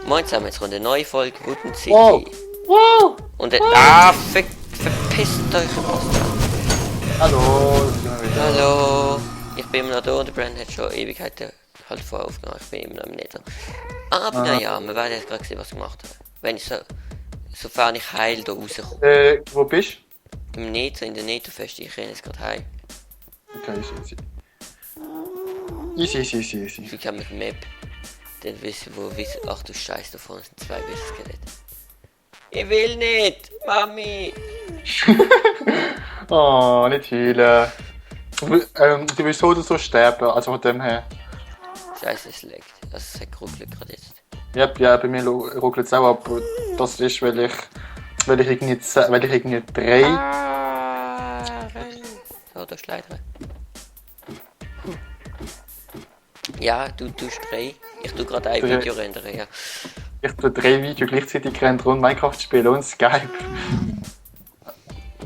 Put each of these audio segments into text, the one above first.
Moin zusammen, jetzt kommt eine neue Folge Wooden City. Wow! Und verpisst euch im Ausland. Hallo, sind wir wieder. Hallo. Ich bin immer noch da und der Brand hat schon Ewigkeiten halt vorher aufgenommen. Ich bin immer noch im Nether. Aber naja, wir werden jetzt gerade sehen, was ich gemacht habe. Wenn ich sofern ich heil da rauskomme. Wo bist Im Nether, in der Netherfeste, ich renne jetzt gerade heim. du? Okay, easy. Ich kann mit der Map dann wissen, ach du Scheiße, da vorne sind 2 Skelette. Ich will nicht! Mami! Oh, nicht heulen. Du willst so oder so sterben, also von dem her. Scheiße, es leckt. Also es hat geruckelt gerade jetzt. Ja, bei mir ruckelt es auch, aber das ist, weil ich irgendwie 3... Renn! So, da schleudern. Ja, du tust 3. Ich tu gerade ein Video rendern, ja. Ich tue 3 Videos gleichzeitig rennen und Minecraft spielen und Skype.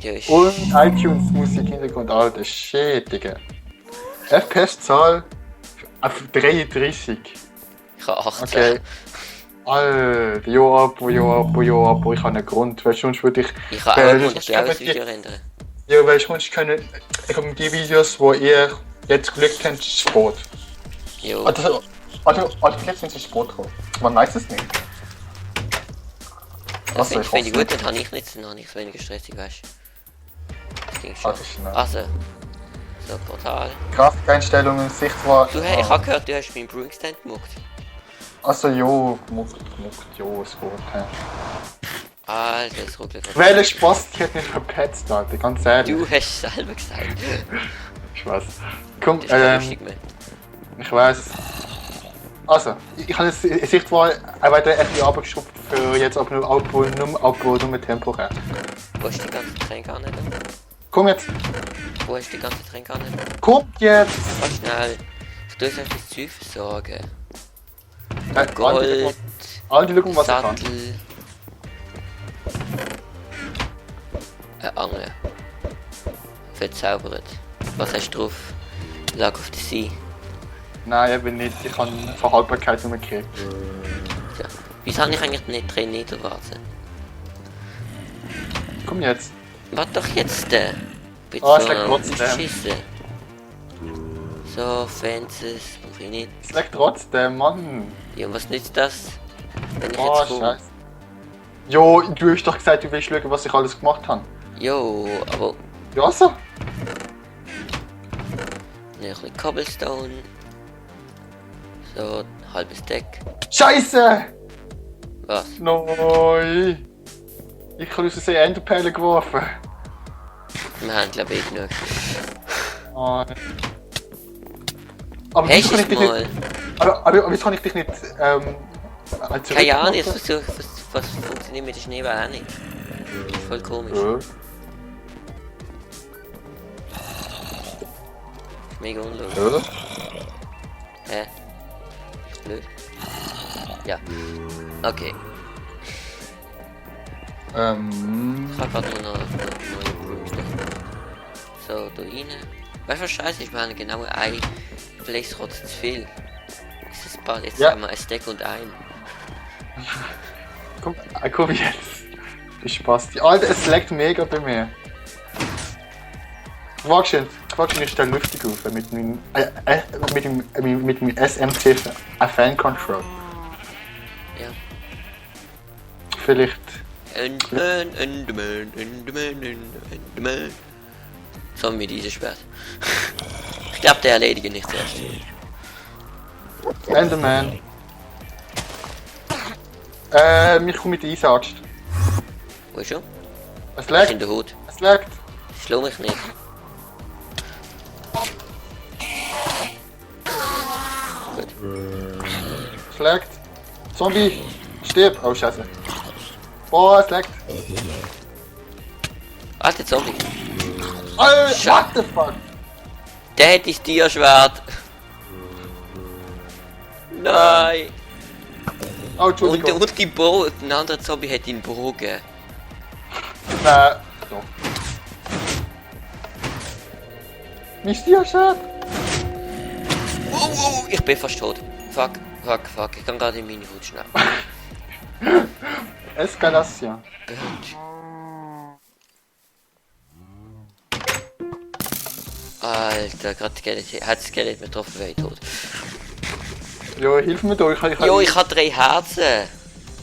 Ja, Und iTunes Musik Hintergrund, alter Shit, Digga. FPS-Zahl auf 33. Ich habe 18. Okay. Alter, Abo, ich habe einen Grund, weil sonst würde ich... Ich habe auch einen Grund, ich will auch ein Video rendern. Ja, weil sonst können... Ich habe die Videos, wo ihr jetzt Glück habt, Sport. Jo. Also jetzt sind sie Sport gekommen. Man weiß es nicht. Das finde ich gut, dann habe ich nicht, dann habe ich es weniger stressig, weißt du. Das ging schon. Also, so, Portal. Grafikeinstellungen, Sichtweite... Du, hey, ich habe gehört, du hast meinen Brewing Stand gemuckt. Also jo, muckt, jo, es geht. Hey. Alter, das ruckelt. Welcher Spaß hat nicht verpetzt, Alter, ganz ehrlich. Du hast es selber gesagt. Ich weiß. Komm, Das ist kein lustig mehr. ich weiß. Also, ich habe jetzt Sichtweite weiter ein bisschen runtergeschraubt für jetzt aber nur mit temporär. Wo hast du die ganze Tränke an? Komm jetzt! Wo hast du die ganze Tränke an? Kommt jetzt! Mach schnell. Ich tue jetzt einfach das Zeug versorgen. Andi, Gold, schau, was ich kann. Sattel, eine Angel. Verzaubert. Was hast du drauf? Lag of the Sea. Nein, eben nicht. Ich habe Verhaltbarkeit nur gekriegt. Ja. Wieso habe ich eigentlich nicht 3 Niederwarzen? Komm jetzt! Warte doch jetzt! Bitte Es leckt trotzdem. Schiessen. So, Fences, brauche ich nicht. Es leckt trotzdem, Mann! Ja, und was nützt das? Wenn ich Oh, jetzt komme? scheiße. Jo, du hast doch gesagt, du willst schauen, was ich alles gemacht habe. Jo, aber... Ja, so? Noch ein bisschen Cobblestone. So, ein halbes Deck. Scheiße! Was? Nein! Ich habe aus Versehen Enderperlen geworfen. Wir haben glaube ich genug. Oh. Aber Hast wieso du kann es ich dich mal? nicht... Aber wieso kann ich dich nicht... Keine Ahnung, ich versuche, was funktioniert mit der Schneeball auch nicht. Das ist voll komisch. Ja. Mega unlogisch. Ja. Hä? Ist blöd. Ja. Okay. Ich habe gerade nur noch neue Brüste. So, da rein. Weißt du was scheiße ist? Wir haben genau ein Flexrotz zu viel. Ist das bald? Jetzt Ja. haben wir ein Stack und ein. Komm jetzt. Du Spaß. Alter, es leckt mega bei mir. Quatschen, ist der lustig auf mit dem SMT Fan Control. Ja. Vielleicht. Enderman. So mit diesem Schwert. Ich glaube, der erledigt nicht zuerst. Enderman. Ich komme mit Einsatz. Wo ist er? Es In leckt. der Hut. Es leckt. Schlau mich nicht. Gut. Es leckt. Zombie. Stirb. Oh scheiße. Boah, es leckt. Alter Zombie. What the fuck? Der hat das Tierschwert. Nein. Oh, Entschuldigung. Und die Bogen. Ein anderer Zombie hat den Bogen. Doch. Mein Tierschwert. Ich bin fast tot. Fuck. Ich kann gerade in meine Hut schnappen. Eskalation. Burnt. Alter, gerade hat das Skelett mir getroffen, wäre ich tot. Jo, hilf mir doch. Jo, ich habe 3 Herzen.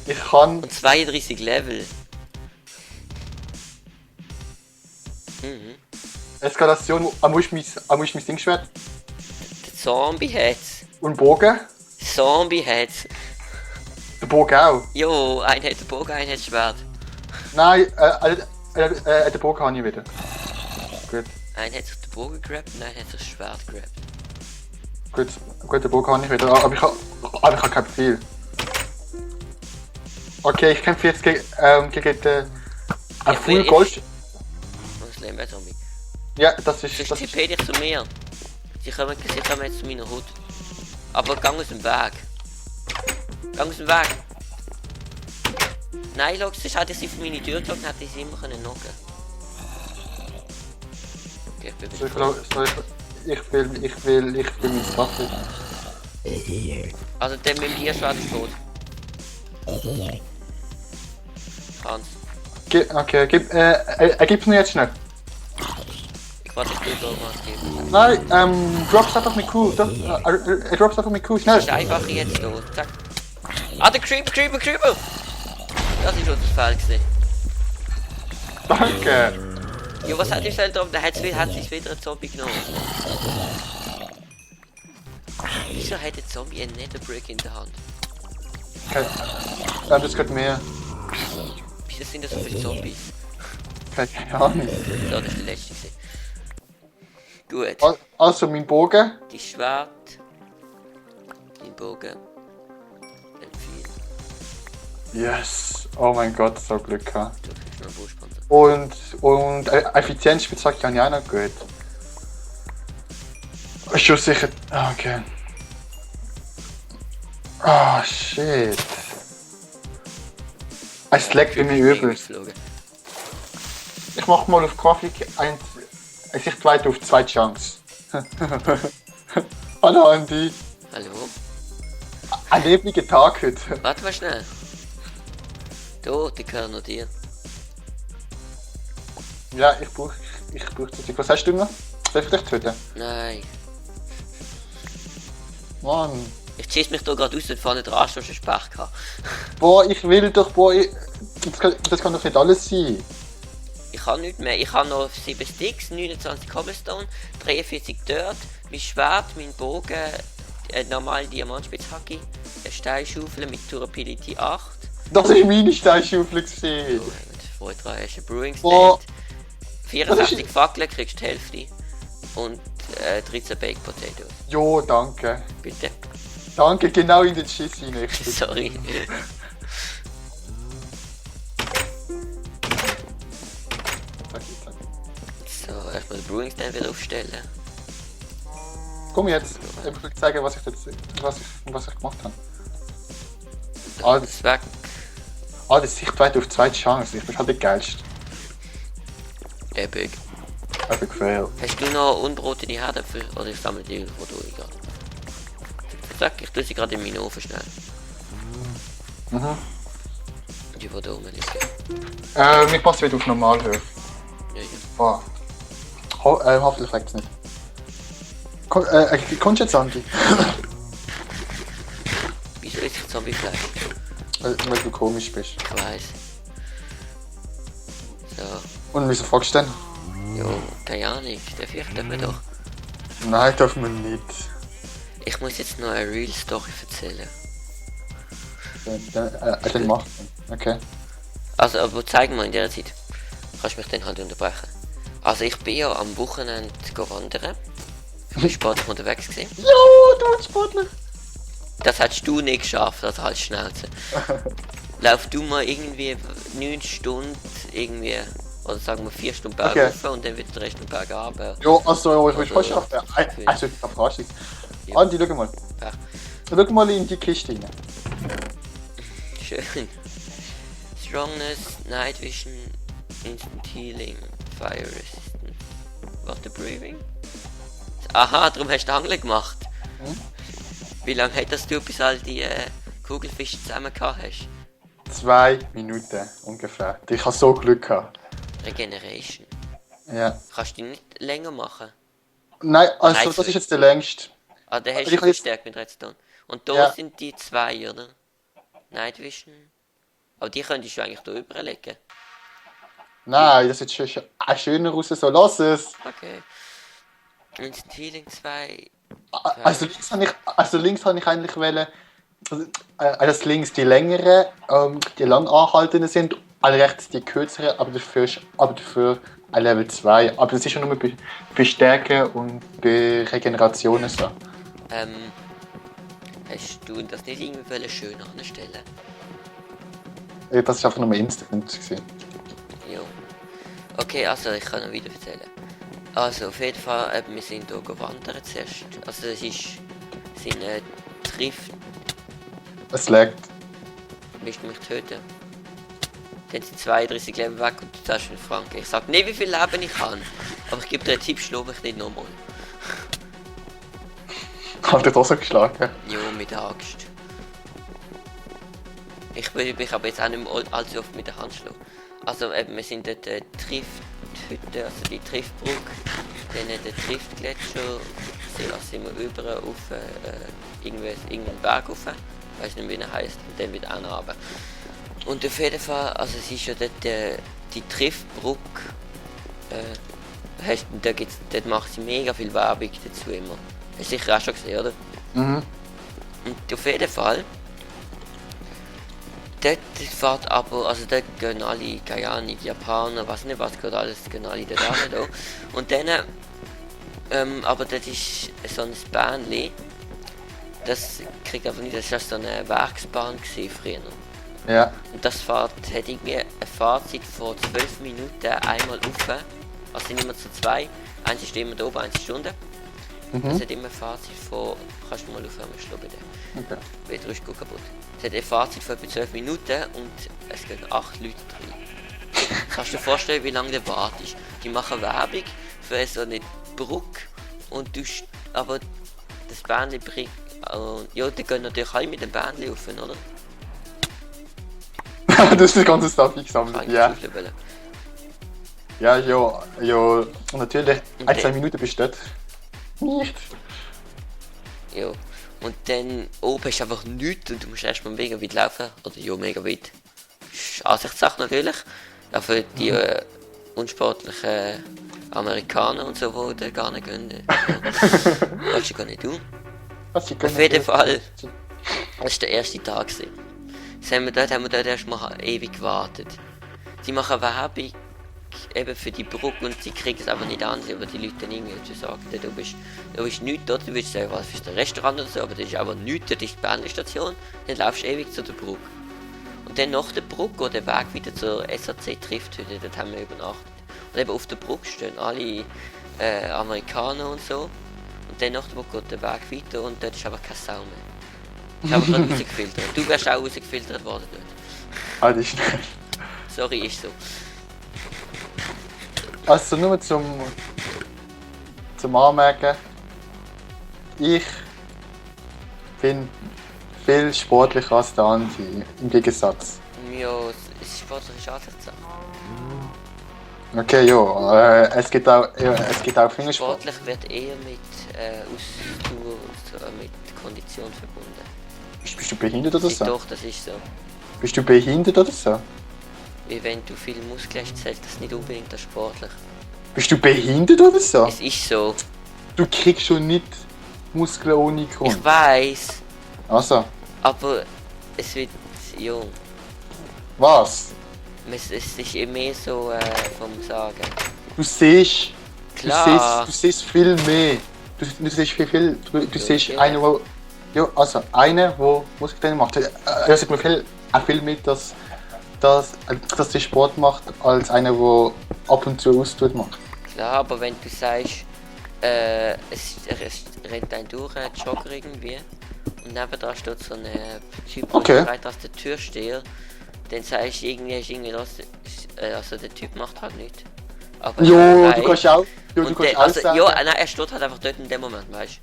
Ich kann... Und 32 Level. Mhm. Eskalation, muss ich mein Dingschwert Der Zombie hat's. und Bogen. Zombie hat's. Der Bogen auch. Jo, ein hat den Bogen, ein hat das Schwert. Nein, den Bogen habe ich wieder. Gut, Ein hat sich den Bogen gerappt und ein hat sich das Schwert gerappt. gut, den Bogen habe ich wieder, aber ich habe kein Befehl. Okay, ich kämpfe jetzt gegen den Full Gold. Was leben wir, Zombie? Ja, das ist... Sonst Das ist TP dich zu mir. Sie kommen jetzt zu meiner Hut. Aber gang aus dem Weg. Gang aus dem Weg. Nein, schau, sonst hätte ich sie vor meine Tür gelockt und hätte ich sie immer knocken können. Okay, ich bin ich will mein Waffe. Also der mit dem Tierschwert ist tot. Hans. Okay, gib's mir jetzt schnell. Ich warte, ich will doch was geben. Nein, drop stuff auf mich cool. Drop stuff auf mich cool, schnell. Ist einfach jetzt tot. Zack. Ah, der Creeper! Das ist unser Fall gewesen. Danke. Jo, was hat die Feld drauf? Da hat sich wieder ein Zombie genommen. Wieso hat der Zombie einen Netherbrick in der Hand? Okay. Das geht mehr. Wieso sind da so viele Zombies? Keine Ahnung. So, das ist der letzte gewesen. Gut. Also mein Bogen. Die Schwert. Den Bogen. Empfehlen. Yes. Oh mein Gott, so Glück gehabt. Du kriegst noch einen Buchsponsor. Und Effizienzspielzeug kann ich auch noch gut. Schon sicher. Okay. Ah, shit. Es leckt bei mir übel. Ich mach mal auf Grafik eine Sichtweite auf 2 Chance. Hallo Andi. Hallo? Ein lebliger Tag heute. Warte mal schnell. Da, die gehören noch dir. Ja, ich brauch das. Was hast du noch? Darf ich dich töten? Nein. Mann. Ich schieß mich da gerade aus und vorne dran schon einen Specht gehabt. Boah, ich will doch, das kann doch nicht alles sein. Ich habe nichts mehr. Ich habe noch 7 Sticks, 29 Cobblestone, 43 Dirt, mein Schwert, mein Bogen, eine normale Diamantspitzhacke, eine Steinschaufel mit Durability 8. Das ist meine Steinschaufel gewesen. So, Freude dran, hast du einen Brewing Boah. Stand, 64 Fackeln, kriegst du die Hälfte und 13 Baked Potatoes. Jo, danke. Bitte. Danke, genau in den Schiss hinein. Sorry. So, erstmal den Brewing Stand wieder aufstellen. Komm jetzt, ich will zeigen, was ich gemacht habe. Ah, Das ist weg. das ist Sichtweite auf 2 Chance. Ich bin halt der geilste. Epic. Epic Fail. Hast du noch unbrotene Herdäpfel? Oder ich sammle die irgendwo durch gerade. Zack, ich tue sie gerade in meinen Ofen schnell. Mhm. Die, die da oben liegen. Ich passe wieder auf Normalhöhe. Ja, ja. Boah. Hoffentlich leckt es nicht. Kommst du jetzt, Andi? Wieso ist ich Zombiefleisch? Weil du komisch bist. Ich weiß. So. Und wieso fragst du denn? Jo, keine Ahnung. Darf man doch. Nein, darf man nicht. Ich muss jetzt noch eine Real Story erzählen. Dann mach. Okay. Also, aber zeigen wir in der Zeit. Kannst du mich dann halt unterbrechen. Also, ich bin ja am Wochenende wandern. Ich bin sportlich unterwegs gewesen. Jo, du bist sportlich. Das hättest du nicht geschafft, also halt Schnauze. Lauf du mal irgendwie 9 Stunden irgendwie, oder sagen wir 4 Stunden bergauf und dann wieder 3 Stunden bergab. Jo, also ich bin fast auf der. Also, ich bin fast. Andi, schau mal. Ja. Schau mal in die Kiste rein. Schön. Strongness, Night Vision, Instant Healing, Fire Resistance. Water Breathing? Aha, darum hast du Angeln gemacht. Hm? Wie lange hättest du bis all die Kugelfische zusammen gehabt hast? 2 Minuten ungefähr. Ich habe so Glück gehabt. Regeneration. Ja. Kannst du die nicht länger machen? Nein, also Nein, das ist jetzt der längste. Ah, den hast Also du ich habe jetzt. verstärkt mit Redstone. Und da Ja. sind die 2, oder? Night Vision. Aber die könntest du eigentlich da überlegen. Nein, das sieht schöner aus, so lass es. Okay. Instant Healing 2. Also links habe ich eigentlich wählen, dass links die längeren, die lang anhaltenden sind, alle rechts die kürzeren, aber dafür ein Level 2. Aber das ist schon nur bei Stärke und bei Regenerationen so. Hast du das nicht irgendwie schöner anstellen? Das ist einfach nur Instant gewesen. Jo. Okay, also ich kann noch wieder erzählen. Also auf jeden Fall, wir sind hier gewandert zuerst. Also das sind Trift. Es laggt. Willst du mich töten? Dann sind 32 Leben weg und du hast einen Franken. Ich sag nicht, wie viel Leben ich habe. Aber ich gebe dir einen Tipp, schlag mich nicht nochmal. Hat er das so geschlagen? Jo, mit der Axt. Ich will mich aber jetzt auch nicht mehr allzu oft mit der Hand schlagen. Also wir sind dort Trifthütte, also die Triftbrücke, dann der Triftgletscher, also sind wir über auf irgendeinen Berg rauf, ich weiß nicht wie er heisst, und dann wieder auch noch runter. Und auf jeden Fall, also es ist ja dort die Triftbrücke, dort macht sie mega viel Werbung dazu immer. Hast du sicher auch schon gesehen, oder? Mhm. Und auf jeden Fall, dort fährt aber, also dort gehen alle, keine Ahnung, Japaner, weiß nicht was, geht alles, gehen alle dort hin da. Und dann, aber das ist so ein Bähnchen, das kriegt einfach nicht, das war so eine Werksbahn früher. Ja. Und das hat irgendwie eine Fahrzeit von 12 Minuten einmal rauf, also sind immer zu 2, eins ist immer da oben, 1 Stunde. Es hat immer ein Fahrzeit von, kannst du mal aufhören, ich bitte. Okay. Wieder ist gut kaputt. Es hat ein Fahrzeit von etwa 12 Minuten und es gehen 8 Leute drin. Kannst du dir vorstellen, wie lange der wartest? Die machen Werbung für so eine Brücke und aber das Bähnchen bringt, ja, die gehen natürlich alle mit dem Bähnchen rauf, oder? Das ist das ganze Stuff gesammelt, ja. Wollen. Ja, natürlich. Okay. 1-2 Minuten bist du dort. Nicht. Ja. Und dann oben ist einfach nichts und du musst erstmal mega weit laufen. Oder ja, mega weit. Ist Ansichtssache natürlich. Auch für die unsportlichen Amerikaner und so, die da gar nicht gehen. Willst du gar nicht tun. Auf jeden Fall. Das war der erste Tag. Dort haben wir dort erstmal ewig gewartet. Sie machen Werbung eben für die Brücke und sie kriegen es aber nicht an, aber die Leute dann irgendwie sagen, du bist nichts dort, du willst sagen, was ist ein Restaurant oder so, aber das ist aber nichts, dort ist die Bahnstation, dann laufst du ewig zu der Brücke. Und dann nach der Brücke geht der Weg wieder zur SAC Trifthütte, dort haben wir übernachtet. Und eben auf der Brücke stehen alle Amerikaner und so. Und dann nach der Brücke geht der Weg weiter und dort ist aber keine Sau mehr. Ich habe gerade rausgefiltert. Du wärst auch rausgefiltert worden dort. Ah, das ist schnell. Sorry, ist so. Also nur zum Anmerken. Ich bin viel sportlicher als der Andi, im Gegensatz. Ja, es ist sportliche Ansichtssache. Okay, ja, es gibt auch Fingersport. Sportlich wird eher mit Ausdauer und so, mit Kondition verbunden. Bist du behindert oder so? Doch, das ist so. Bist du behindert oder so? Wie wenn du viel Muskeln hast, zählt das nicht unbedingt als sportlich. Bist du behindert oder so? Es ist so. Du kriegst schon nicht Muskeln ohne Grund. Ich weiß, Also, aber es wird, ja, was? es ist eher mehr so vom Sagen. Du siehst. Klar. Du siehst viel mehr. Du siehst viel. Du siehst ja. einen, wo. Ja, also einer, wo Muskeln macht. Er sieht mir viel mit, dass der Sport macht, als einer, der ab und zu Austut macht. Klar, aber wenn du sagst, es rennt ein durch, ein Jogger irgendwie, und nebenan steht so ein Typ, Okay. der aus der Tür steht, dann sagst du irgendwie das, also der Typ macht halt nichts. Aber Jo, nein. du kannst auch. Jo, du Und kannst dann, auch also, sagen. ja, nein, er steht halt einfach dort in dem Moment, weißt du.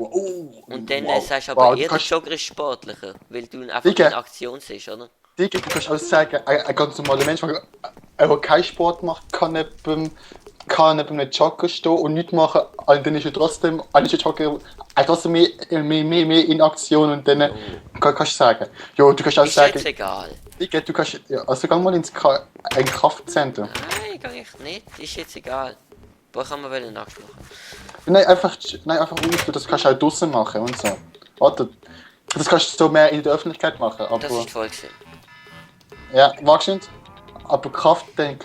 Wow. Und dann Wow. sagst du aber Wow, eher, der kannst- Jogger ist sportlicher, weil du ihn einfach Digga. in Aktion siehst, oder? Digga, du kannst auch sagen, ein ganz normaler Mensch, der keinen Sport macht, kann neben einem Jogger stehen und nichts machen, und dann ist er trotzdem, Jogger, trotzdem mehr in Aktion und dann kannst du sagen. Ja, du kannst auch Ist sagen, jetzt egal. Digga, du kannst, ja, also geh mal ein Kraftzentrum. Nein, kann ich nicht. Ist jetzt egal. Wo kann man wollen nachmachen? Nein, einfach auf, das kannst du auch draussen machen und so. Warte, das kannst du so mehr in der Öffentlichkeit machen, aber... Das ist voll gewesen. Ja, wahrscheinlich. Aber Krafttraining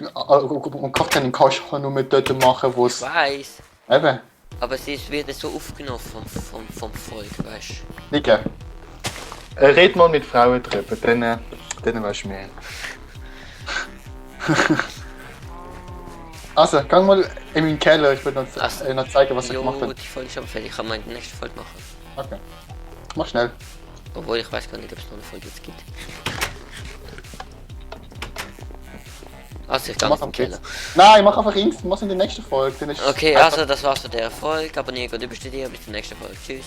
kannst du nur mit dort machen, wo Ich es... weiss. Eben, Aber es wird so aufgenommen vom Volk, weißt du? Digga. Red mal mit Frauen drüber, dann weißt du mehr. Also, geh mal in meinen Keller, ich will noch, noch zeigen, was ich gemacht Jo, habe. die Folge ist aber fertig. Ich kann mal in der nächsten Folge machen. Okay. Mach schnell. Obwohl ich weiß gar nicht, ob es noch eine Folge jetzt gibt. Also ich gehe Mach in den am Keller. Nein, mach einfach instant, mach in der nächsten Folge. Dann ist Okay, einfach- also das war's von der Folge. Abonniert gut, übersteht ihr bis zur nächsten Folge. Tschüss.